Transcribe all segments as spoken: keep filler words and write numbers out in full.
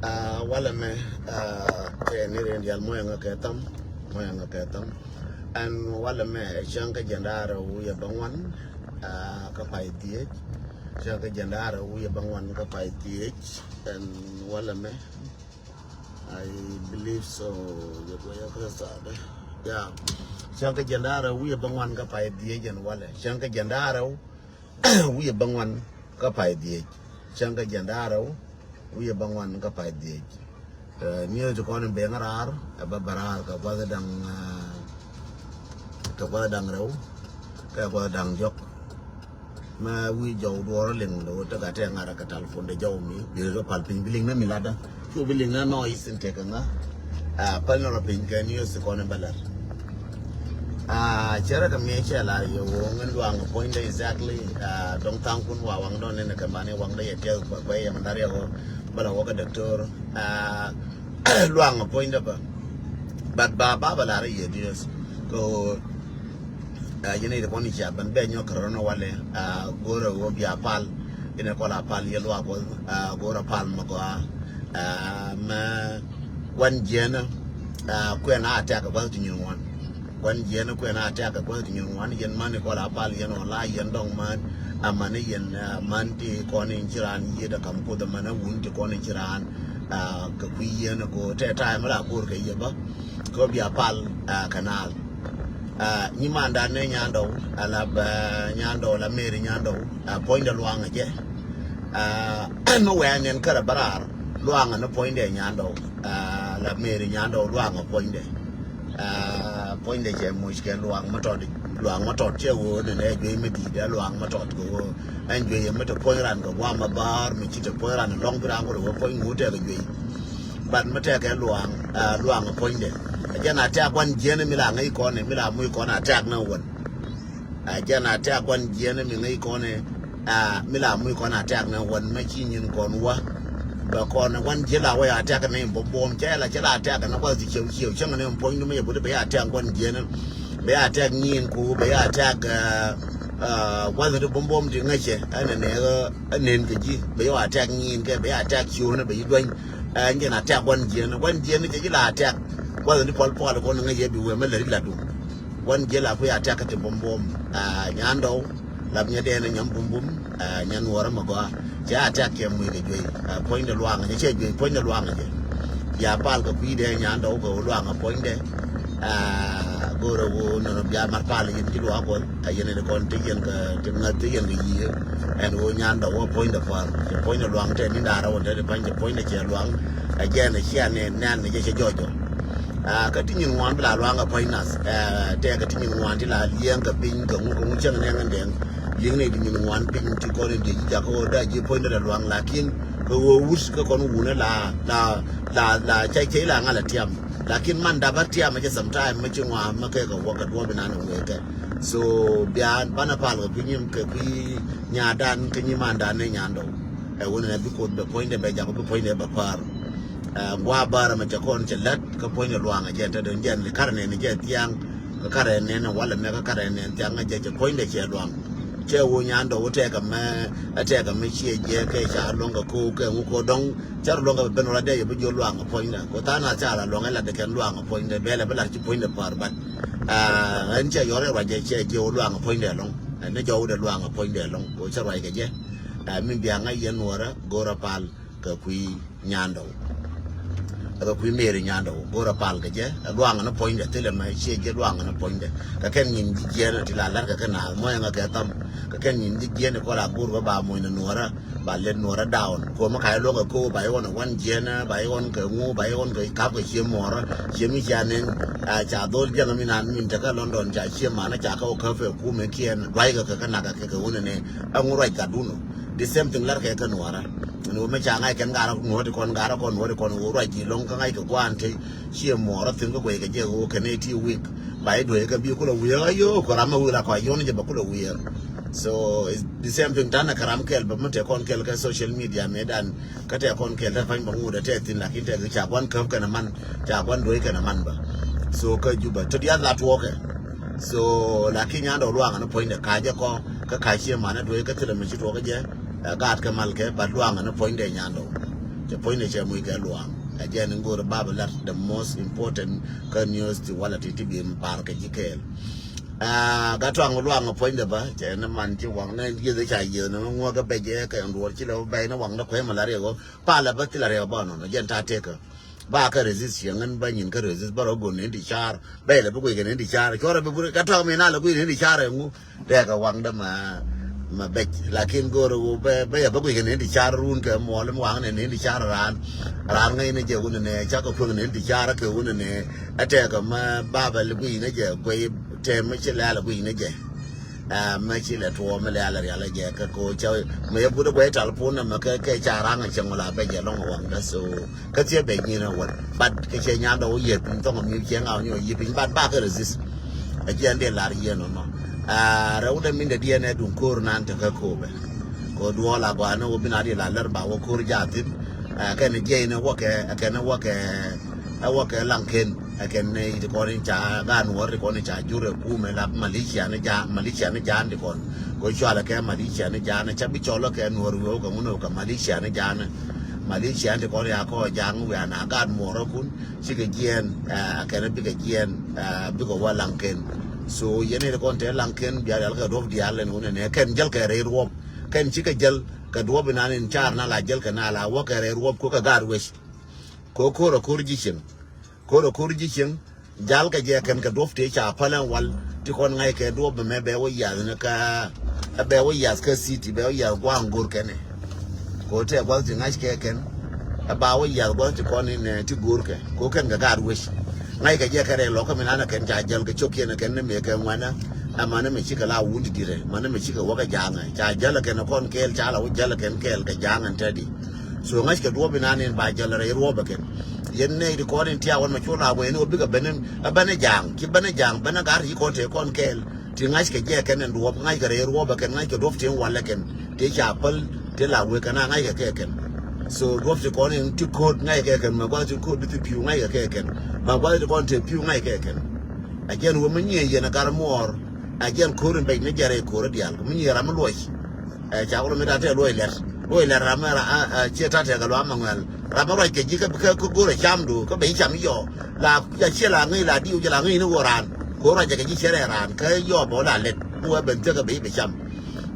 Walɛ mɛ, kɛ ni rin dial moyɛ ŋa kɛ tham, moyɛ ŋa kɛ tham. Ɛn walɛ mɛ cäŋ kä jiɛn da̱ŋ rɛw wi̱i̱ bäŋuan kä pay dhiec. Cäŋ kä jiɛn da̱ŋ rɛw wi̱i̱ bäŋuan kä pay dhiec. Ɛn walɛ mɛ, I believe so. Yɛ guɛyɛ kä thaadɛ. Ya. Cäŋ kä jiɛn da̱ŋ rɛw wi̱i̱ bäŋuan kä pay dhiec ɛn walɛ. Cäŋ kä jiɛn da̱ŋ rɛw wi̱i̱ bäŋuan kä pay dhiec. Cäŋ kä jiɛn da̱ŋ rɛw wi̱i̱ bäŋuan kä pay dhiec. Ni ti kɔn in ben raar ɛ bä bä raar kɛ gua̱th da̱ŋ, kɛ gua̱th da̱ŋ rɛw kɛ gua̱th da̱ŋ diɔk. Mɛ wi̱i̱ jɔw duɔrɔ liŋ lo̱ tek a tɛ ŋa̱r kɛ talpon de jɔw mi bi rɛ pal piny bi liŋ nä mi latdä. Cu bi liŋ nä nɔ isin tek ŋa. Pal nɔ rɔ piny kɛ ni yosi kɔn in bä lɛr. Cɛ rɛ kɛ mi cɛ lar yɛ wä ŋän luaŋ puɔ̱nydɛ exactly. Dɔŋ thaŋ kun wa waŋ dɔn in kɛ mani waŋ dɛ yɛ tiɛth kuɛ kuɛ yɛ mandar yɛ wä bä la wä kɛ doctor. Luaŋ puɔ̱nydɛ bä. But ba ba bä lar yɛ dios kɛ wä. Yɛn iri kɔn icia bɛn bɛ nyɔk kɛ rɔn walɛ. Go̱rɛ wä bia pal. Inɛ kɔl a pal yɛ luak wä. Go̱rɛ pal mɛ gɔaa. Mɛ wan jiɛn. Kuɛn a tɛk a gua̱th ti nyin ŋuan. Wan jiɛn kuɛn a tɛk a gua̱th ti nyin ŋuan yɛn mani kɔl a pal yɛn ɔ la yɛn dɔŋ män. A mani yɛn män ti kɔn in ci raan yiet a kam kuoth a mani wun ti kɔn in ci raan. Kɛ kui̱ yɛn ko tɛ ta̱a̱ mi la go̱r kɛ yɛ bä. Kɛ bia pal kɛ naal. Nyi manda ni nyandɔw a la bɛ nyandɔw la meri nyandɔw. Puɔ̱nydɛ luaŋ jɛ. Mi wɛɛ nin kärɛ bä raar luaŋ ni puɔ̱nydɛ nyandɔw. La meri nyandɔw luaŋ puɔ̱nydɛ. Puɔ̱nydɛ cɛ muc kɛ luaŋ mi tɔt. Luaŋ mi tɔt cɛ woo ni nɛ juey mi di̱i̱t ɛ luaŋ mi tɔt kɛ woo. Ɛn juey mi te puɔ̱ny ran kɛ guam mi baar mi ci te puɔ̱ny ran lɔŋ bi ran kɛ woo puɔ̱ny ŋuut tɛ kɛ juey. But mi tɛkɛ luaŋ, luaŋ puɔ̱nydɛ. Jɛn a tɛk guan jiɛn mi la ŋäc kɔn mi la muc kɔn a tɛk ni wän. Jɛn a tɛk guan jiɛn mi ŋäc kɔn mi la muc kɔn a tɛk ni wän mɛ ci nyin kɔn wä. Bɛ kɔn guan jiɛn la wä ya tɛk ni buɔm buɔm cɛ la cɛ la tɛk ni guath ti ciɛw ciɛw cäŋ ni puɔ̱ny ni mi yɛ but bɛ ya tɛk guan jiɛn. Bɛ ya tɛk nyin ku bɛ ya tɛk guath ti buɔm buɔm ti ŋäcɛ ɛn ni ɛ nen kɛ ji̱ bɛ ya tɛk nyin kɛ bɛ ya tɛk cioni bɛ yi duany. Ɛn jɛn a tɛk guan jiɛn guan jiɛn cɛ ji̱ la tɛk. Guath ni pɔl pɔl kɔn ŋäcɛ bi wee mɛ lɛ ri la duŋ. Guan jiɛn la ku ya tɛk kä ti buɔm buɔm. Nyandɔw lap nyɛ dɛn nyam bumbum. Nyɛ nuɔrä mɛ gɔaa cɛ a tɛk kɛ muc kɛ juey. Puɔ̱nydɛ luaŋ nyɛ cɛ juey puɔ̱nydɛ luaŋ nyɛ. Ya pal kɛ kui̱dɛ nyandɔw kɛ wä luaŋ puɔ̱nydɛ. Go̱rɛ wä nɔnɔ bia mar pal yɛn ci luaak wä. Yɛn ni kɔn ti yɛn kɛ ti ŋäth ti yɛn kɛ yiëë. Ɛn wä nyandɔw wä puɔ̱nydɛ pal cɛ puɔ̱nydɛ luaŋ tɛ ni da̱rä wä tɛ ti pa̱ny cɛ puɔ̱nydɛ cɛ luaŋ. Ɛ jɛn ɛ cia ni nɛn ni jɛ cɛ jɔjɔ. Kä ti nyin ŋuan bi la luaŋ kɛ puɔ̱ny nath. Tɛkɛ ti nyin ŋuan ti la liɛŋ kɛ piny kɛ ŋu kɛ ŋu cäŋ nɛŋ ɛn dɛŋ. Liŋ ni ti nyin ŋuan piny ti kɔn in diɛ ji̱ jakä wä da ji̱ puɔ̱ny dee luaŋ lakin kɛ wä wut kɛ kɔn wunä la la la la cɛ cɛ la ŋa la tiam. Lakin man dap a tiam a jɛ sometime mɛ ci ŋuan mɛ kɛ kɛ wä kɛ duɔ̱p inan in wee kɛ. So bia banɛ pal kɛ kui̱ nyin kɛ kui̱ nyadan kɛ nyi mandan ni nyandɔw. Ɛ wunɛ bi koth bɛ puɔ̱ny dee bɛ jakä bi puɔ̱ny dee bɛ pa̱a̱r. Gua bärä mɛ cɛ kɔn cɛ lät kä puɔ̱ny dee luaŋ a jɛ te den jɛ ni karɛ nɛn jɛ thiaŋ. Kä karɛ nɛn walɛ mɛ kä karɛ nɛn thiaŋ a jɛ cɛ puɔ̱ny dee cɛ luaŋ. Cɛ wo nyandɔw tɛkɛ mɛ tɛkɛ mɛ ciɛ jɛ kɛ ca luɔ̱ŋ kɛ ko̱o̱k kɛ ŋu ko̱o̱k dɔ̱ŋ. Cɛ rɔ luɔ̱ŋ kɛ ben wala dee yɛ bi jiɔ luaŋ a puɔ̱ny dee ko tha̱a̱ŋ a ca la luɔ̱ŋ ɛ lat dee kɛn luaŋ a puɔ̱ny dee bɛlɛ bi lat ci puɔ̱ny dee pa̱a̱r bat. Ɛn cɛ yɔr ɛ ruac jɛ cɛ jiɛ wo luaŋ a puɔ̱ny dee lɔ̱ŋ. Ɛn ni jɔw dee luaŋ a puɔ̱ny dee lɔ̱ŋ ko cɛ ruac kɛ jɛ. Ɛ mi biaŋ a yɛn nuɔrä go̱rä pal kɛ kui̱ nyandɔw. Ɛ kɛ kui̱ meri nyandɔw go̱rä pal kɛ jɛ ɛ luaŋ ni puɔ̱nydɛ thilɛ mɛ ciɛ jiɛ luaŋ ni puɔ̱nydɛ. Kɛ kɛn nyin ji̱ jiɛn ti la lar kɛ kɛ naath muɔ̱yɛ ŋa kɛ tham. Kɛ kɛn nyin ji̱ jiɛn ti kɔl a go̱r bä ba muɔ̱ny ni nuɔrä ba let nuɔrä down. Kuɔmä ka iluɔ̱ŋ kɛ ko̱o̱k ba iɣɔn ɛ wan jiɛn ba iɣɔn kɛ ŋu ba iɣɔn kɛ kap kɛ cie muɔrä cie mi cia nen. Ca dhol jiɛn mi nan min tekä London ca cie manä ca kä wä käp ɛ kumɛ kiɛn duackɛ kɛ kɛ nak kɛ kɛ wunɛ nɛ. Ɛŋu ruac gat wunɔ. The same thing lar kɛ kɛ nuɔrä. Ni wä mɛ ca ŋa̱c kɛn garä nuɔ̱t kɔn garä kɔn nuɔ̱t kɔn wä ruac ji̱ lɔ̱ŋ kä ŋa̱c kɛ gua̱a̱n te. Ciɛ muɔɔr a thi̱n kä guɛy kɛ jɛ wä kɛn ɛ ti wik. Ba i̱ duee kɛ bi kulɛ wiee a yo̱o̱k kɛ ram ɛ wik la kɔc yɔ̱n jɛ bɛ kulɛ wiee. So it's the same thing tanɛ kɛ ram kɛl bä mi te kɔn kɛl kɛ social media mëë dan. Kä te kɔn kɛl te pa̱ny bä ŋut ɛ te thi̱n lakin te ca gua̱n käp kɛn ɛ man ca gua̱n duee kɛn ɛ man bä. So kä Juba te diath la tuɔɔkɛ. So lakin nyandɛ wä luaŋ ɛ ni puɔ̱nydɛ ka̱cä kɔ kä ka̱c ciɛ man ɛ duee kä thilɛ mi ci tuɔɔkä jɛ. Ɛ gaat kɛ mal kɛ bat luaŋ ɛ ni puɔ̱nydɛ nyandɛ wä. Cɛ puɔ̱nydɛ cɛ moc kɛ luaŋ. Ɛ jɛn in go̱o̱r bap lat the most important kä news ti walɛ ti ti bi mi par kɛ ji̱ kɛɛl. Ah, gat tuaŋ luaŋ puɔ̱nydɛ bä cɛ ni man ci waŋ ni yieth ca yieth ni ŋuɔk kɛ bɛc ɛ kɛ duɔr ci lɛ bɛc ni waŋ ni kuɛ malaria ɣɔ. Palɛ bä thilɛ riɛk bä nɔnɔ jɛn ta tekä. Ba kä resist cieŋ in bä nyin kä resist bä rɔ gon in ti car. Bɛ lɛ bä guic kɛ in ti car cuɔrɛ bä buri kä tɔk mi na lɛ guic in ti car ɛ ŋu. Dɛ kɛ waŋ dä ma ma bɛc lakin go̱o̱r wu bɛ bɛ yɛ bä guic kɛ in ti car run kɛ muɔl mi waŋ in ti car raan. Raan ŋäc ni jɛ wun ni ca kɛ kueŋ in ti car kɛ wun ni. Ɛ tɛkɛ ma ba bɛ lɛ guic ni jɛ guic tɛm mi ci lɛ lɛ guic ni jɛ. Ah, mɛ ci lɛ tuɔɔm mɛ lɛ alɛ rial jɛ kɛ ko cɛ mɛ yɛ but guɛ tal pun mɛ kɛ kɛ ca raŋ cɛ ŋɔla bɛ jɛ lɔŋ waŋ da so kɛ thiɛ bɛ nyin wal but kɛ cɛ nyan dɔ yɛ pin tɔŋ mi cɛ ŋa ni yɛ pin but ba kɛ resist. A jɛ ndɛ lar yɛ nɔ nɔ. Ah, rɛ wudɛ min dɛ diɛ nɛ dun kor nan te kɛ ko bɛ ko duɔ la gwa ni wo bin a di la lɛr ba wo kor ja tin. Ah, kɛ ni jɛ ni wɔ kɛ kɛ ni wɔ kɛ ɛ wɔ kɛ laŋ ken. Ɛ kɛn ni ti kɔn in ca gaat nuɔr ti kɔn in ca jur ɛ kumɛ la militia ni ja militia ni jan ti kɔn. Ko cual kɛ militia ni jan ca bi cɔl kɛ nuɔr wiɛ wä kɛ ŋun wä kɛ militia ni jan. Militia ti kɔn ya kɔ jaŋ wiɛ na gaat muɔr kun cikɛ jiɛn ɛ kɛn bikɛ jiɛn ɛ bikɛ wä laŋ ken. So yɛn ni ti kɔn te laŋ ken bia rial kɛ duɔp dial ni wun ni kɛn jäl kɛ rɛy ruɔp kɛn cikɛ jäl kɛ duɔp inan in car na la jäl kɛ na la wä kɛ rɛy ruɔp ko kɛ gaat wec. Ko kor a kor ji̱ cieŋ. Ko̱r a ko̱r ji̱ cieŋ jal kɛ jɛ kɛn kɛ duɔ̱p tëë ca päl ɛn wal ti kɔn ŋa̱c kɛ duɔ̱p ɛmɛ bɛ wä yiath ni kä ɛ bɛ wä yiath kä city bɛ wä yiath gua̱a̱ŋ go̱r kɛn ɛ. Ko̱ tɛ gua̱th ti ŋa̱c kɛ kɛn ɛ ba wä yiath gua̱th ti kɔn in ɛ ti go̱r kɛ ko̱ kɛn kɛ gaat wec. Ŋa̱c kɛ jɛ kɛ rɛy lɔkä mi nanɛ kɛn ca jäl kɛ cok kiɛn ɛ kɛn ni mëë kɛ ŋuɛnä. Ɛ manɛ mi cikɛ la wun ti dirɛ manɛ mi cikɛ wä kɛ ja̱a̱ŋɛ ca jäl ɛ kɛn ɛ kɔn kɛɛl ca la wä jäl ɛ kɛn kɛɛl kɛ ja̱a̱ŋɛ tɛt i̱. So ŋa̱c kɛ duɔ̱ɔ̱p inan in ba jäl rɛy ruɔ̱ɔ̱p ɛ kɛn. Yɛn nɛy ti kɔn in tiaak wän ma cu la wee ni wä bikɛ ben a ben a ja̱a̱ŋ ci ben a ja̱a̱ŋ ben a gat ci kɔn tëë kɔn kɛɛl. Ti ŋa̱c kɛ jɛ kɛn in duɔ̱ɔ̱p ŋa̱c kɛ rɛy ruɔ̱ɔ̱p ɛ kɛn ŋa̱c kɛ duɔ̱ɔ̱p ti in wal ɛ kɛn. Ti ca päl ti la wee kɛn a ŋa̱c kɛ kɛ kɛn. So duɔ̱ɔ̱p ti kɔn in ti ko̱o̱t ŋa̱c kɛ kɛn ma gua̱th ti ko̱o̱t ti pi̱u ŋa̱c kɛ kɛ kɛn. Ma gua̱th ti kɔn tëë pi̱u ŋa̱c kɛ kɛn. A jɛn wä mi nyiee yɛn a gar muɔɔr. A jɛn ko̱o̱r in bɛc ni jɛ rɛy ko̱o̱r a diaal mi nyiee ram mi luɔc. Ɛ ca wä mi tat tɛ luɔc lɛt luɔc lɛt ram mi ra a cie tat tɛ kɛ luam ma ŋuɛl ram mi ruac kɛ ji̱ kä kä go̱o̱r a cam du kä ben cam yɔ la ca cie la ŋi̱i̱c la diw jɛ la ŋi̱i̱c ni ɣöö raan ko̱o̱r ruac kɛ ji̱ cɛ rɛɛ raan kä yɔ bä la lɛt mi wee ben thiek kɛ ben bɛ cam.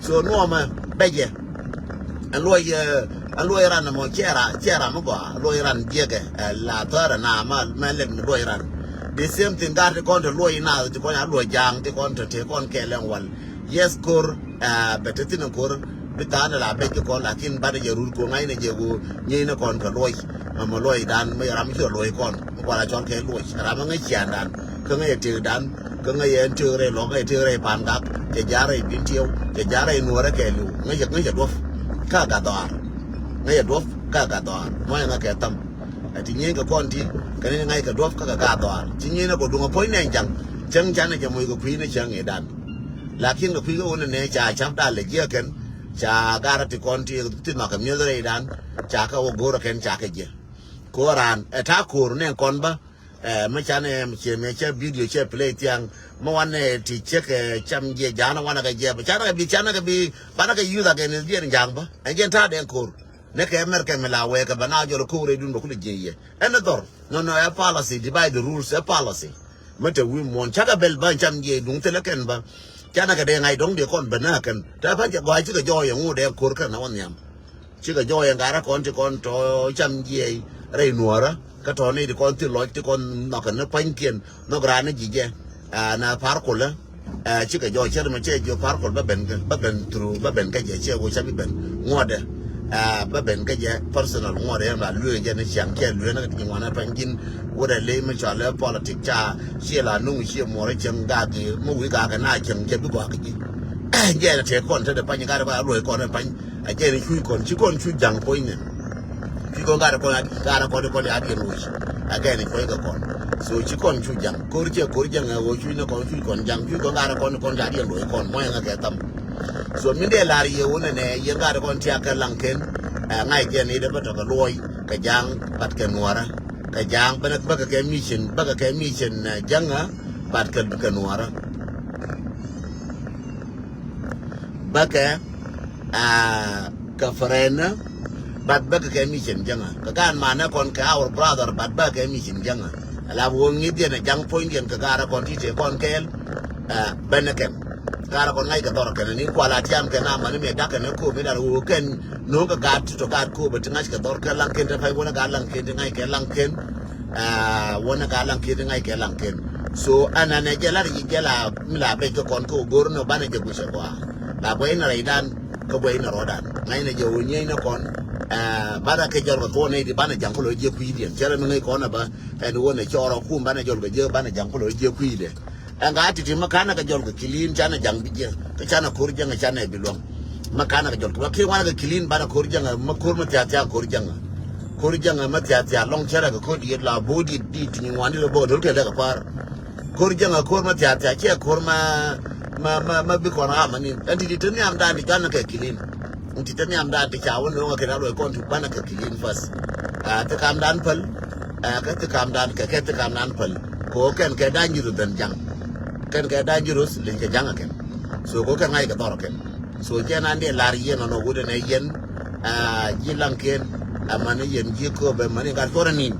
So nuɔmɛ bɛ jɛ. Ɛn luɔc ɛ ɛn luɔc ran mɔ cɛ ra cɛ ra mi gɔaa luɔc ran jiɛkɛ ɛ la thɔrɛ na ma mɛ lɛt mi luɔc ran. The same thing gar ti kɔn te luɔc na ti kɔn a luɔc ja̱a̱ŋ ti kɔn te te kɔn kɛɛl ɛn wal. Yes ko̱r. Ɛ bɛ te thin ko̱r bi tha̱a̱n la bɛc kɛ kɔn lakin bat jɛ rur ko̱ŋ ŋa̱cnɛ jɛ ɣöö nyiecnɛ kɔn kɛ luɔc. Mɛmɛ luɔcdan mi ram mi ci luɔc kɔn mi kual a cɔl kɛ luɔc ram mi ŋäc ciaŋdan kä ŋäc ɛ tëkdan kä ŋäc ɛ ɛn tëk rɛy lɔk ŋäc ɛ tëk rɛy pa̱a̱n gak cɛ ja̱a̱r rɛy bi̱n tiɛw cɛ ja̱a̱r rɛy nuɔ̱ɔ̱rä kɛɛliw ŋäc ɛ ŋäc ɛ duɔ̱p. Kä gat dhɔaar ŋäc ɛ duɔ̱p kä gat dhɔaar muɔ̱c ɛ ŋäc kɛ thäm. Ɛ ti nyieny kɛ kɔn ti kɛn ni ŋa̱c kɛ duɔ̱p kä kɛ gat dhɔaar ci nyieny ni kɛ duŋ ɛ puɔ̱ny nɛn ja̱ŋ. Cäŋ canɛ jɛ moc kɛ kui̱ ni cäŋ i̱dan. Lakin kɛ kui̱ kɛ wun ni nɛ ca ca̱p dal lɛ jiɛ kɛn ca gar ti kɔn ti ti nhɔakɛ mi̱eth rɛydan. Ca kɛ wä go̱o̱r ɛ kɛn ca kɛ jiɛ. Ko̱ raan ɛ ta̱a̱ ko̱o̱r nɛn kɔn bä. Ɛ mi canɛ ciɛ mi cɛ video cɛ play thiaŋ mi wanɛ ti cɛ kɛ cam jiɛ ja̱a̱n wanɛ kɛ jiɛ bä canɛ kɛ bi canɛ kɛ bi banɛ kɛ yuth akɛ ni jiɛ ni ja̱a̱ŋ bä ɛ jiɛn ta̱a̱ dɛn ko̱o̱r. Ni kɛ mɛr kɛ mi la wee kɛ bä na jɔl ko̱o̱r ɛ dun bä kulɛ jiɛ yɛ ɛn ni dhɔr. Nɔ nɔ ɛ policy divide the rules ɛ policy. Mi te wi̱i̱ muɔ̱ɔ̱n cakɛ bɛl bä cam jiɛ duŋ thilɛ kɛn bä. Canɛ kɛ dee ŋa̱c dɔ̱ŋ dee kɔn bä nä kɛn te pa̱n cɛ gɔaa cikɛ jɔɔyɛ ŋot dee ko̱r kɛn na wä nhiam. Cikɛ jɔɔyɛ ŋa̱rä kɔn ti kɔn tɔ̱ cam jiɛc rɛy nuɔ̱ɔ̱rä. Kä tɔ̱ ni ti kɔn thil lɔc ti kɔn nhɔkɛ ni pa̱nykiɛn nhɔk raan ni ji̱ jɛ. Ɛ na pa̱r kulä. Ɛ cikɛ jɔɔc cär mɛ cɛ jiök pa̱r kul bä ben bä ben through bä ben kä jɛ cɛ wä cä bi ben ŋuɔ̱tdɛ. Ɛ bä ben kä jɛ personal ŋuɔ̱tdɛ yɛn ba luee jɛ ni ciaŋ cɛ luee ni kɛ ti ŋuɔ̱tdɛ pa̱ny ji̱n. Wurɛ ley mi cɔal ɛ politic ca ciɛ la nuŋ ciɛ muɔrä cieŋ gak mi wi̱i̱ gak kɛ na cieŋ cɛ bi gɔak ji̱. Jɛ ni tëë kɔn te dɛ pa̱ny gat kɔn a luɔ̱c kɔn ɛ pa̱ny. A jɛ ni cuc kɔn ci kɔn cuc ja̱ŋ puɔ̱ny ni. Cuc kɔn gat kɔn a gat kɔn kɔn a diɛn woc. A kɛ ni cuɔ̱c kɛ kɔn. So ci kɔn cuc ja̱ŋ ko̱r cɛ ko̱r ja̱ŋ ɛ ɣöö cuc ni kɔn cuc kɔn ja̱ŋ cuc kɔn gat kɔn kɔn ca diɛn woc kɔn muɔ̱c ŋa kɛ tham. So min dee lar yɛ wun ɛnɛ yɛ gat kɔn tiak kɛ laŋ ken. Ɛ ŋa̱c jɛ ni dee bä tɔkɛ luɔc kɛ ja̱ŋ bat kɛ nuɔrä. Kɛ ja̱a̱ŋ bänä bäkɛ kɛ mission bäkɛ kɛ mission jäŋä. Bat kɛ kɛ nuɔrä bäkɛ kɛ frɛnä. Bat bä kɛ mission jäŋä kɛ gaat manɛ kɔn kɛ our brother, bat bä kɛ mission jäŋä. Ala wä ŋi̱th yɛn ɛ ja̱ŋ puɔ̱ny yɛn kɛ gaat rɛ kɔn ti te kɔn kɛɛl. Bɛn ɛ kɛn gaat rɛ kɔn ŋa̱c kɛ dhɔr kɛn ni kual a tiam kɛn a mani mɛ dak kɛn ɛ ko̱o̱p mi dar wä kɛn. No̱o̱ŋ kɛ gaat ti tɔ gaat ko̱o̱p ti ŋa̱c kɛ dhɔr kɛ laŋ ken te pay wä ni gaat laŋ ken ti ŋa̱c kɛ laŋ ken. Wä ni gaat laŋ ken ti ŋa̱c kɛ laŋ ken. So ɛn ɛn ɛ jɛ lar yi jɛ la mi la bɛc kɛ kɔn kɛ wä go̱r ni wä banɛ jɛ guic ɛ gɔaa. La guɛy ni rɛydan kä guɛy ni rɔɔdan ŋa̱c ni jɛ wä nyieny ni kɔn. Banɛ kɛ jɔl kɛ thuɔn ni di banɛ jaŋ kɛ lɔ jɛ kui̱diɛn cɛ rɛ mi ŋäc kɔn ɛ bä. Ɛn wä ni cɔɔr ɔ kum banɛ jɔl kɛ jɛ banɛ jaŋ kɛ lɔ jɛ kui̱dɛ. Ɛn gaa ti̱ti̱ mi ka̱n ɛ kɛ jɔl kɛ kilin canɛ jaŋ bi jiɛ kä canɛ ko̱r jiɛŋ ɛ canɛ bi luɔ̱ŋ. Mi ka̱n ɛ kɛ jɔl kɛ ba kiɛ wanɛ kɛ kilin banɛ ko̱r jiɛŋ ɛ mi ko̱r mi thia̱k thia̱k ko̱r jiɛŋ ɛ. Ko̱r jiɛŋ ɛ mi thia̱k thia̱k lɔŋ cɛ rɛ kɛ ko̱r diet la bo̱o̱ diet diet ti nyin wan diet la bo̱o̱ do̱l kɛ lɛ kɛ pa̱a̱r. Ko̱r jiɛŋ ɛ ko̱r mi thia̱k thia̱k ciɛ ko̱r ma ma ma ma bi kɔn ram ani ɛn ti̱ti̱ te nhiamdan ti jɔl ni kɛ kilin. Ɛn ti̱ti̱ te nhiamdan ti ca wä no̱o̱ŋ ɛ kɛ na luɔc kɔn ti banɛ kɛ kilin path. Ɛ ti kamdan päl. Ɛ kɛ ti kamdan kɛ kɛ ti kamdan päl. Kɛ ɣöö kɛn kɛ dangerous than ja̱ŋ. Kɛn kɛ dangerous liŋ kɛ ja̱ŋ ɛ kɛn. So kɛ ɣöö kɛn ŋa̱c kɛ dhɔr ɛ kɛn. So jɛn an diɛ lar yɛn ɔnɔ wut ɛn ɛ yɛn. Ɛ ji̱ laŋ ken. Ɛ mani yɛn ji̱ kööbɛ mani gat thuɔrɛ nin.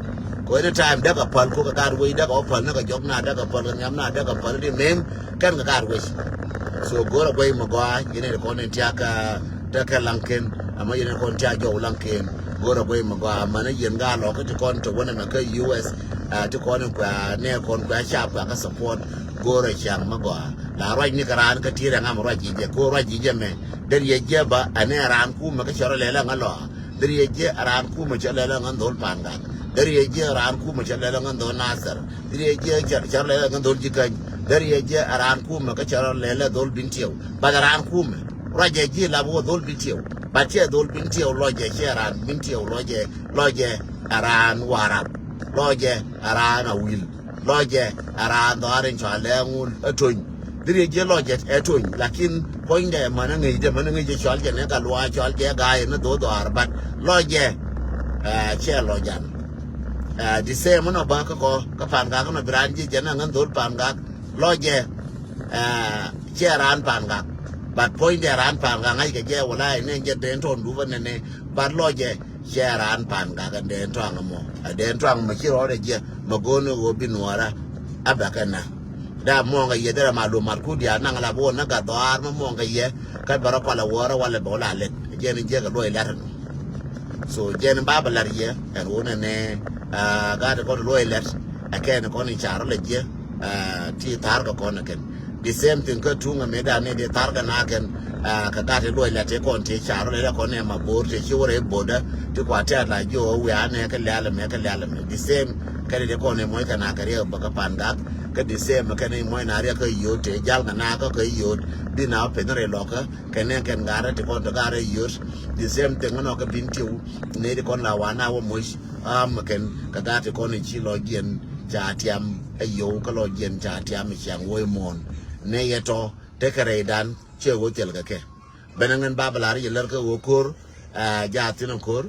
Kɛ ɣöö any time däk ɛ päl kɛ kɛ gat wec däk ɛ wä päl ni kɛ jɔk na däk ɛ päl kɛ nhiam na däk ɛ päl di mem. Kɛn kɛ gaat wec. So go̱rɛ guey mi gɔaa yɛn in kɔn in tiak tekɛ laŋken. Ama yɛn in kɔn tiak jɔw laŋken. Go̱rɛ guey mi gɔaa mani yɛn gaa lɔk ti kɔn te wänɛ mɛ kä U S. Ti kɔn in kua nɛ kɔn kua cap kua kä support. Go̱rɛ ciaŋ mi gɔaa la ruac ni kɛ raan kä ti̱i̱ rɛŋ am ruac ji̱ jɛ ko ruac ji̱ jɛ mɛ. Deri yɛ jiɛ ba ɛnɛ raan kumɛ kä cɔrɔ lɛlɛ ŋä lɔa. Deri yɛ jiɛ raan kumɛ cɔrɔ lɛlɛ ŋä dhol pan gak. Deri yɛ jiɛ raan kumɛ cɔrɔ lɛlɛ ŋä dhol nasɛr. Deri yɛ jiɛ cɔrɔ lɛlɛ ŋä dhol ji̱ käny. Deri yɛ jiɛ raan kumɛ kä cɔrɔ lɛlɛ dhol bin tiɛw. Bath raan kumɛ ruacɛ jiɛ lap wä dhol bin tiɛw. Bath ciɛ dhol bin tiɛw lɔcɛ ciɛ raan bin tiɛw lɔcɛ. Lɔcɛ raan warap. Lɔcɛ raan awil. Lɔcɛ a raan dhɔaar in cɔal ɛ ŋu ɛ tony. Dhiriɛ jiɛ lɔcɛ ɛ tony lakin puɔ̱nydɛ män ɛ ŋäcdɛ män ɛ ŋäcdɛ cɔal jɛ ni ka luaa cɔal jɛ gaayɛ ni dho̱o̱ dhɔaar bat lɔcɛ. Ɛ ciɛ lɔcan. Ɛ the same nɔ bä kä kɔ kä pa̱a̱n gak nɔ bi raan jiɛ jɛ ni ŋän dho̱l pa̱a̱n gak lɔcɛ. Ɛ ciɛ raan pa̱a̱n gak bat puɔ̱nydɛ raan pa̱a̱n gak ŋa̱ckɛ jɛ wala ɛ ni jɛ den tɔn dupä nɛnɛ bat lɔcɛ. Cɛ raan pan gak ɛn dee tuaŋ ɛmɔ ɛ dee tuaŋ mɛ ci rɔɔdɛ jiɛ mɛ go̱o̱n ɣöö bi nuɔɔrä. A bɛ kɛ nä da muɔ̱ɔ̱ŋ ɛ yɛ derɛ ma luɔ̱m mat ku diaal naŋ la bi wä nä gat dhɔaar mɛ muɔ̱ɔ̱ŋ kɛ yɛ. Kä bɛ rɔ kual ɛ wäärä walɛ bɛ wä la lɛt jɛn jiɛk ɛ luɔc lɛt ɛnɔ. So jɛn ba bɛ la̱r yɛ ɛn ɣöö nɛnɛ. Gaat ɛ kɔn luɔc lɛt ɛ kɛn kɔn in ca rɔ lɛ jiɛ. Ti tha̱a̱r kɛ kɔn ɛ kɛn the same thing kä tuŋ ɛ mëë dan ni di tha̱a̱r kɛ na kɛn. Kɛ gat ti luɔc la ti kɔn ti car lɛ la kɔn ɛ ma bo̱o̱r ti ci wä rɛ bo̱o̱dä ti kua ti a la jiɔ wiaa nɛ kɛ lɛl mɛ kɛ lɛl mɛ the same. Kɛn ti kɔn ɛ mɔc kɛ na kɛ riɛk bä kɛ pan gak kɛ the same kɛn ɛ mɔc na riɛk kɛ yot ti jal kɛ na kɛ kɛ yot bi na wä peth rɛ lɔkä kɛn ɛ kɛn garɛ ti kɔn ti garɛ yot. The same thing nɔ kɛ bin tiw ni ti kɔn la wa na wä moc. Am kɛn kɛ gat ti kɔn ɛ ci lɔ jiɛn ca tiam ɛ yow kä lɔ jiɛn ca tiam ɛ ciaŋ wä ɛ muɔ̱ɔ̱n. Ni yɛ tɔ tekɛ rɛydan ciɛ ɣöö thil kɛ kɛ. Bɛn ɛŋɛn ba bɛ lar yɛ lär kä ɣöö ko̱r. Ɛ jaath thin ɛn ko̱r.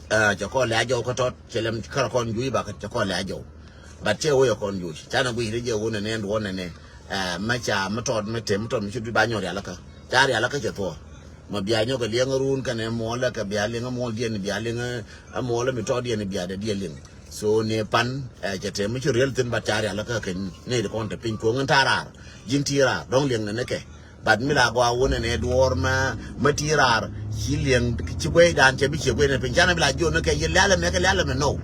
Ɛ cɛ kɔn lɛ a jɔw kä tɔt cɛ lɛm kärɛ kɔn juuc bakɛ cɛ kɔn lɛ a jɔw. But cɛ ɣöö yɛ kɔn juuc canɛ guic ri jɛ ɣöö nɛnɛ ɛn duɔ̱ɔ̱n nɛnɛ. Ɛ mɛ ca mi tɔt mi tem mi tɔt mi ci dui̱c ba nyɔk rialikä ca rialikä cɛ thuɔ̱ɔ̱r. Ma bia nyɔk kɛ liɛŋ run kɛnɛ muɔlɛ kɛ bia liɛŋ muɔl diɛn bia liɛŋ muɔlɛ mi tɔt diɛn bia dɛ diɛ liɛŋ. So ni pan ɛ cɛ tem mi ci riel thin bat ca rial kä kɛ ni di kɔn te piny koŋ in ta rar. Jin ti rar dɔŋ liɛŋ ni ni kɛ. Bat mi la gɔa wun ni duɔr ma ma ti rar ci liɛŋ ci guey dan cɛ bi ci guey ni piny canɛ bi la jiɔ ni kɛ yi lɛlɛ mɛ kɛ lɛlɛ mɛ no.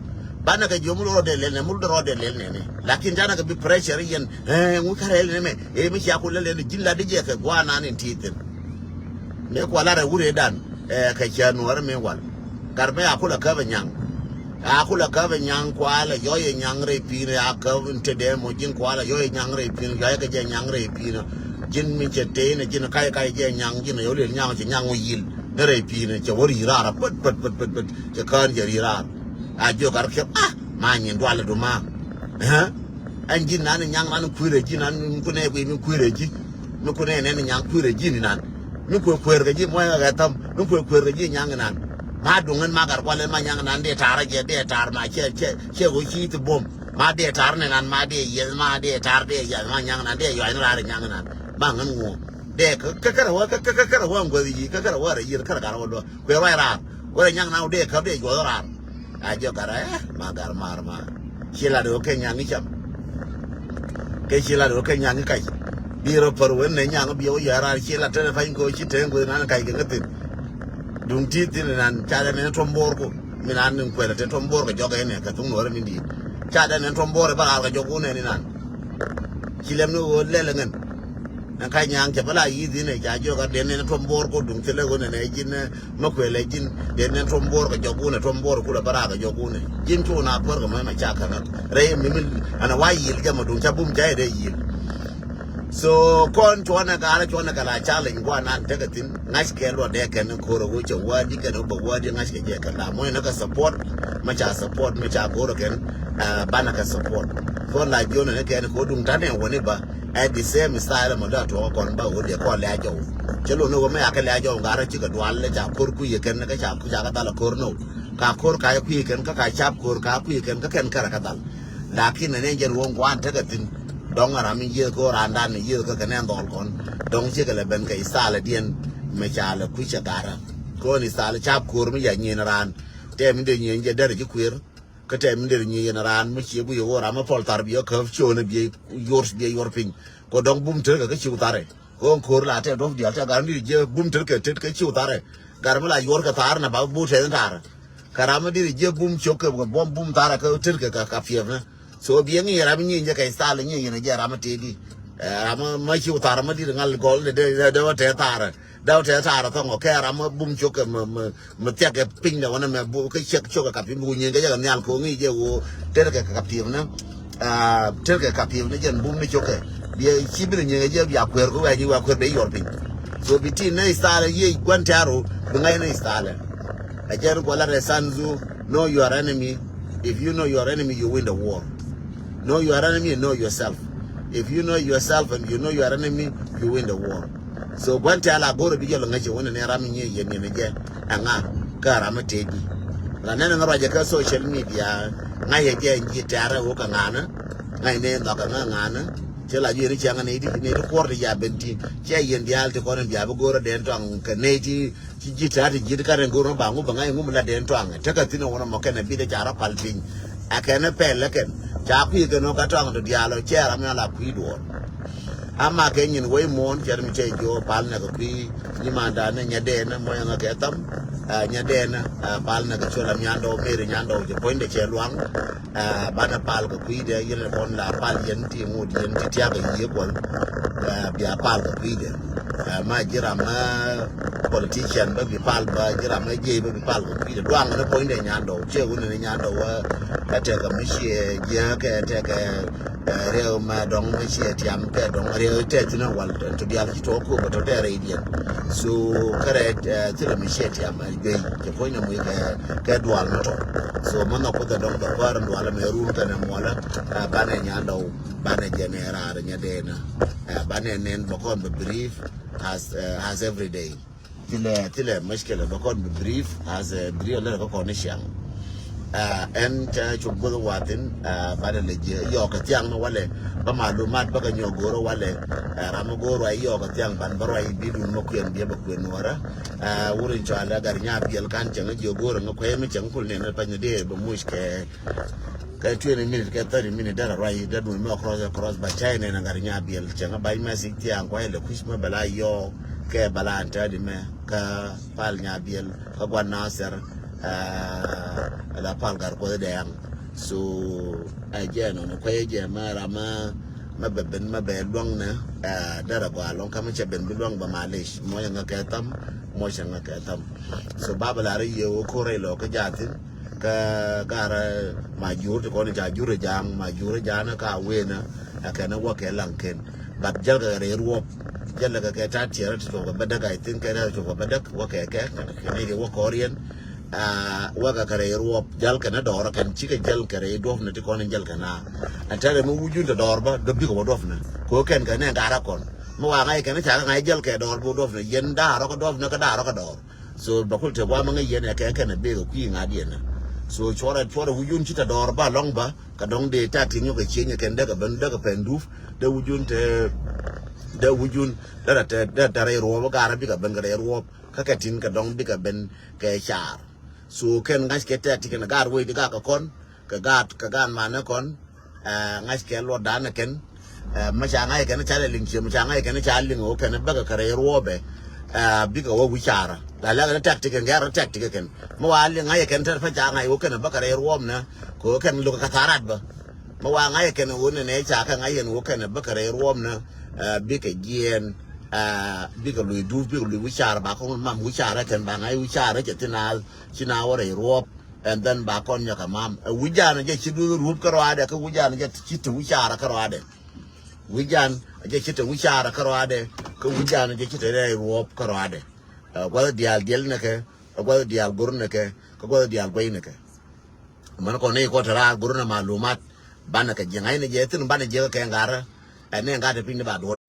Banɛ kɛ jiɔ mul rɔ de lɛl ni mul de rɔ de lɛl ni ni lakin canɛ kɛ bi pressure yɛn. Ɛ ŋu kɛ rɛl ni mɛ ɛ mi cia ku lɛl ni jin la di jɛ kɛ gua nan in ti thin. Mëë kual a rɛ wurɛ dan ɛ kɛ cɛ nuɔrɛ mëë wal. Gat mɛ a kulɛ käp ɛ nyaŋ. A kulɛ käp ɛ nyaŋ kual ɛ yɔc ɛ nyaŋ rɛy pi̱i̱n ɛ a käp in te dee mɔ ji̱n kual ɛ yɔc ɛ nyaŋ rɛy pi̱i̱n ɛ yɔc ɛ kɛ jɛ nyaŋ rɛy pi̱i̱n ɛ. Ji̱n mi cɛ tee ni ji̱n ɛ kac kac jɛ nyaŋ ji̱n ɛ yɔc lɛ nyaŋ cɛ nyaŋ wä yil ni rɛy pi̱i̱n ɛ cɛ wä ri̱i̱ raar ɛ pät pät pät pät pät cɛ kään cɛ ri̱i̱ raar. A jiök gat kiɛp a ma nyin dualɛ du ma. Ɛn ji̱n nan nyaŋ nan kui̱rɛ ji̱ nan mi kunɛ kui̱ mi kui̱rɛ ji̱. Mi kunɛ nɛn nyaŋ kui̱rɛ ji̱ ni nan. Mi kuɛ kueer kɛ ji̱ muɔ̱c kɛ kɛ thäm mi kuɛ kueer kɛ ji̱ nyaŋ inan. Ma duŋ in ma gat kual in ma nyaŋ inan dee taar jɛ dee taar ma cɛ cɛ cɛ ɣöö ci thi buɔ̱m. Ma dee taar ni nan ma dee yieth ma dee taar dee yieth ma nyaŋ inan dee yɔac ni raar nyaŋ inan. Ma ŋän ŋuɔ dee kä kä kärɛ wä kä kä kärɛ wä ŋuäth yic kä kärɛ wä rɛ yieth kärɛ gat wä luɔ kuɛ ruac raar. Wä rɛ nyaŋ na wä dee käp dee juɔth raar. A jɛ gat ɛ ma gat mar ma. Ci lat wä kɛ nyaŋ i̱ cam. Kɛ ci lat wä kɛ nyaŋ i̱ kac. Bi rɔ pär wen nɛ nyaŋ bi wä yɛ raar ci lat te pany ko ci te ŋuth nan kac kɛ ŋä thin. Duŋ ti thin nan ca dɛ nɛ tuɔm bo̱o̱r ko. Mi nan ni kuɛl te tuɔm bo̱o̱r kɛ jɔk ɛnɛ kɛ thuŋ nuɔrɛ min di̱i̱t. Ca dɛ nɛ tuɔm bo̱o̱r ɛ bä raar kɛ jɔk wun ɛn inan. Ci lɛm ni ɣöö lɛl ɛ ŋɛn. Ɛn kac nyaŋ cɛ bä la yi̱th inɛ ca jiök a dee nɛ tuɔm bo̱o̱r ko duŋ thilɛ ɣöö nɛ nɛ ji̱n ɛ mä kuɛl ɛ ji̱n dee nɛ tuɔm bo̱o̱r kɛ jɔk wun ɛ tuɔm bo̱o̱r kulɛ bä raar kɛ jɔk wun ɛ. Ji̱n cu na puɔr kɛ mɛ mɛ ca kɛ ŋäk rɛy mi mi ɛn a wa yi̱l jɛ mɛ duŋ ca bum ca yɛ dee yi̱l. So kɔn cuɔnɛ gal cuɔnɛ kɛ la challenge guanan tekɛ thin ŋa̱ckɛ luɔt dee kɛn ko̱r ɛ wecɛ wädi kɛn wä bä wädi ŋa̱ckɛ jɛ kɛ la muɔ̱c nɛ kɛ support. Mɛ ca support mɛ ca go̱r ɛ kɛn banɛ kɛ support. Kɔn la jiɔnɛ ni kɛn ko̱r duŋ tanɛ wä ni ba at the same style mɛ da tuɔk kɔn ba wä dee kɔn lɛ a jɔw. Cɛ luɔt ni wä mɛ a kɛ lɛ a jɔw ŋa̱rä cikɛ dual lɛ ca ko̱r kui̱ ɛ kɛn kɛ ca ca kɛ dhal ɛ ko̱r ni wä ka ko̱r ka kui̱ ɛ kɛn kä ka cap ko̱r ka kui̱ ɛ kɛn kä kɛn kärɛ kɛ dhal. Lakin ni nɛ jɛn wä ŋuan tekɛ thin. Dɔŋ a ram mi yieth kɛ ɣöö raandan ni yieth kä kɛ nɛn dhɔl kɔn. Dɔŋ cikɛ lɛ ben kɛ ithalɛ diɛn mɛ ca lɛ kui̱ cɛ garä. Kɛ ɣöö ni ithal cap ko̱r mi ya nyin raan. Tɛm mi dee nyin jɛ derɛ ji̱ kuëër. Kä tɛm mi dee nyin yɛn raan mi cie guic ɣöö ram mi pɔl thar biɛ käp ciöön biɛ yuɔr biɛ yuɔr piny. Kɛ dɔŋ bum tër kɛ kä ciw tharɛ. Ɣöö ko̱r la tɛ duɔ̱p diaal tɛ gar mi dee jiɛ bum tër kɛ tet kɛ ciw tharɛ. Gar mi la yuɔr kɛ thar na ba bum tër thar. Kɛ ram mi diri jiɛ bum cok kɛ buɔm bum thar kɛ tër kɛ ka piɛpnä. So biɛ ŋi̱i̱c ram mi nyieny jɛ kɛ thal nyieny yɛn jɛ ram mi tëëdi. Ram mi ma ci uthar mi diri ŋal gɔl de de de wä tɛ thar. Dau tɛ thar thɔŋ kɛ ram mi bum cok kɛ mi mi mi thiak kɛ piny dɛ wä nɛ mɛ bu kɛ ciɛk cok kɛ ka piny bu nyieny kɛ jɛ kɛ nhial ko ŋi̱i̱c jɛ wo tër kɛ ka piɛpnä. Tër kɛ ka piɛpnä jɛn bum ni cok kɛ. Biɛ ci bi ni nyieny kɛ jɛ bia kuɛɛr ko wɛ nyi wɛ kuɛɛr bɛ yuɔr piny. So bi ti nɛ thal yie gua̱n tɛ̈ru bi ŋa̱c nɛ thal. A jɛn kuala rɛ san zu, know your enemy. If you know your enemy, you win the war. Know your enemy and know yourself. If you know yourself and you know your enemy, you win the war. So gua̱n tɛ̈ la go̱r bi jɔl ŋäc wun ni ram nyi yɛn yɛn jɛ ɛŋa kä ram tëëdi. La nɛn ŋa ruacɛ kä social media ŋa̱c yɛ jɛ nyi tɛ̈rɛ wuk ŋa̱nä. Ŋa̱c ni dhɔk ŋa ŋa̱nä. Cɛ la ju yɛn cɛ ŋa ni di ni di kuɔr di ya ben ti cɛ yɛn diaal ti kɔn bia bi go̱r den tɔŋ kɛ ni ti Ci ji̱ ta̱a̱ ti ji̱ ti kat ɛn go̱o̱r mɛ ba ŋu bɛ ŋa̱c ŋu mi la dee ɛn tɔaŋ. Tekɛ thi̱n ɛ wun ɛmɔ kɛn ɛ bi̱t ɛ ca rɔ pal piny. Ɛ kɛn ɛ pɛl ɛ kɛn ca kui̱ kɛn ɔ ka tɔaŋ ti diaal ɔ cɛ ram mi ala kui̱ duɔɔr. Ama kɛ nyin wec muɔ̱ɔ̱n cɛ ram mi cɛ jiɔ pal nɛ kɛ kui̱ nyi manda nɛ nyɛ dee nɛ mɔyɛ ŋa kɛ tham. Nyɛ dee nɛ pal nɛ kɛ cuɔl ɛ nyandɔw meri nyandɔw jɛ puɔ̱nydɛ cɛ luaŋ. Banɛ pal kɛ kui̱dɛ yɛn kɔn la pal yɛn ti ŋut yɛn ti tiak kɛ yiëë kuɔl. Bia pal kɛ kui̱dɛ. Ma ji̱ ram mɛ politician bä bi pal bä ji̱ ram mɛ jiey bä bi pal kɛ kui̱dɛ duaŋ ni puɔ̱nydɛ nyandɔw ciɛ wun ni nyandɔw. Ɛ tɛkɛ mi ciɛ jiɛ kɛ tɛkɛ riɛw mɛ dɔŋ mi ciɛ tiam kɛ dɔŋ riɛw tɛ thinɛ wal to dial ci tɔ ko bä to tɛ rɛy diɛn. So kɛ rɛ thilɛ mi ciɛ tiam ɛ juey. Cɛ puɔ̱ny nɛ muc kɛ kɛ dual mi tɔ. So mi nhɔk kuoth ɛ dɔŋ dhɔk kuäär in dual ɛmɛ run kɛnɛ muɔlä. Banɛ nyandɔw banɛ jɛn ɛ raar nyɛ dee na. Banɛ nɛn bɛ kɔn bɛ brief as as every day. Thilɛ thilɛ mushkila bɛ kɔn bɛ brief as a brief lɛ kɛ kɔn ni ciaŋ. Ɛn cɛ cuk guth wathin banɛ lɛ jiɛ yɔɔk kɛ thiaŋ ni walɛ bä malumat bä kɛ nyɔk go̱o̱r walɛ. Ram mi go̱o̱r wa yɔɔk kɛ thiaŋ ban bä ruac bi dun mɛ kuɛn biɛ bɛ kuɛn nuɔrä. Wur in cɔalɛ gat nya biɛl kan cäŋ jiök go̱o̱r ŋä kuɛy mi cäŋ kul nɛn pany dee bɛ muc kɛ kɛ twenty minute kɛ thirty minute derɛ ruac dee dun mɛ cross cross ba cäy nɛn gat nya biɛl cäŋ bac mɛ sik thiaŋ kuay lɛ kuc mɛ bɛ la yɔɔk kɛ bɛ la an tɛ̈di mɛ kä pal nya biɛl kä guan nasɛr. La pal gat kuɔth dɛɛŋ. So ɛ jɛ nɔnɔ kuay jɛ mɛ ram mɛ mɛ bɛ ben mɛ bɛ luaŋnɛ. Derɛ gɔaa luaŋ kä mi cɛ ben bi luaŋ bɛ malic muɔcɛ ŋä kɛ tham. Muɔcɛ ŋä kɛ tham. So babɛ lar i̱ yɛ wä ko̱r rɛy lɔ kä jathin. Kä garɛ ma jur ti kɔn ca jur jaŋ ma jur jaŋ ka wenä. Ɛ kɛn wä kɛ laŋ ken. But jäl kɛ rɛy ruɔp jäl kɛ kɛ ta tiɛrɛ ti tuɔk bɛ däk I think kɛ rɛy tuɔk bɛ däk wä kɛ kɛ kɛ ni wä kɔriɛn. Wä kɛ kɛ rɛy ruɔp jäl kɛ ni dɔɔrä kɛn cikɛ jäl kɛ rɛy duɔpnɛ ti kɔn in jäl kɛ na. Ɛn tɛrɛ mi wujun ti dɔɔr bä dɔ bikɛ wä duɔpnɛ ko kɛn kɛ ni garɛ kɔn. Mi wa ŋa̱c kɛn ca kɛ ŋa̱c jäl kɛ dɔɔr bä duɔpnɛ yɛn da̱a̱ rɔ kɛ duɔpnɛ kɛ da̱a̱ rɔ kɛ dɔɔr. So bɛ kul te guamä ŋäc yɛn ɛ kɛ kɛn ɛ bek ɛ kui̱ ŋa̱t yɛn ɛ. So cuɔrɛ cuɔrɛ wujun ci te dɔɔr ba lɔŋ ba kɛ dɔŋ dee ta ti nyɔk kɛ cienyɛ kɛn dee kɛ ben dee kɛ pɛn dup. Dee wujun te dee wujun dee rɛ te dee te rɛy ruɔp ɛ garɛ bikɛ ben kɛ rɛy ruɔp kä kɛ tin kɛ dɔŋ bikɛ ben kɛ car. So kɛn ŋa̱ckɛ tɛ̈t ti kɛn gaat wec di gak kɛ kɔn, kɛ gaat, kɛ gaat manɛ kɔn. Ɛ, ŋa̱ckɛ luɔt danɛ kɛn. Ɛ, mɛ ca ŋa̱c kɛn ca lɛ liŋ ciɛ, mɛ ca ŋa̱c kɛn ca liŋ ɣöö kɛn bäkɛ kɛ rɛy ruɔpɛ. Ɛ, bikɛ wä wi̱c carä. La lɛ kɛn tɛ̈t ti kɛn gɛr tɛ̈t ti kɛn. Mɛ wa liŋ ŋa̱c kɛn tɛ̈t pä ca ŋa̱c ɣöö kɛn bäkɛ rɛy ruɔp nɛ. Kɛ ɣöö kɛn lo̱kɛ kɛ tharat bä. Mɛ wa ŋa̱c kɛn ɣöö nɛ nɛ ca kɛ ŋa̱c yɛn ɣöö kɛn bäkɛ rɛy ruɔp nɛ. Ɛ, bikɛ jiɛɛn. Ɛ, bikɛ luc dup, bikɛ luc wi̱c carä ba kɔn mam wi̱c carä kɛn ba ŋa̱c wi̱c carä cɛ thin a, thin a wä rɛy ruɔp. And then ba kɔn nyɔk kɛ mam. Ɛ, wi̱c jan jɛ ci duth rup kärɔadɛ, kä wi̱c jan jɛ ci te wi̱c carä kärɔadɛ. Wi̱c jan jɛ ci te wi̱c carä kärɔadɛ, kä wi̱c jan jɛ ci te rɛy ruɔp kärɔadɛ. Ɛ, gua̱th diaal diɛl nɛ kɛ, ɛ, gua̱th diaal go̱r nɛ kɛ, kä gua̱th diaal guɛy nɛ kɛ. Män kɔn ni kɔ te raar go̱r nɛ malumat, banɛ kɛ jiɛŋ, ɛ, ni jɛ thin banɛ jɛ kɛ ŋa̱rä. Ɛ, ni ŋa̱rä te piny ni ba duɔ̱r.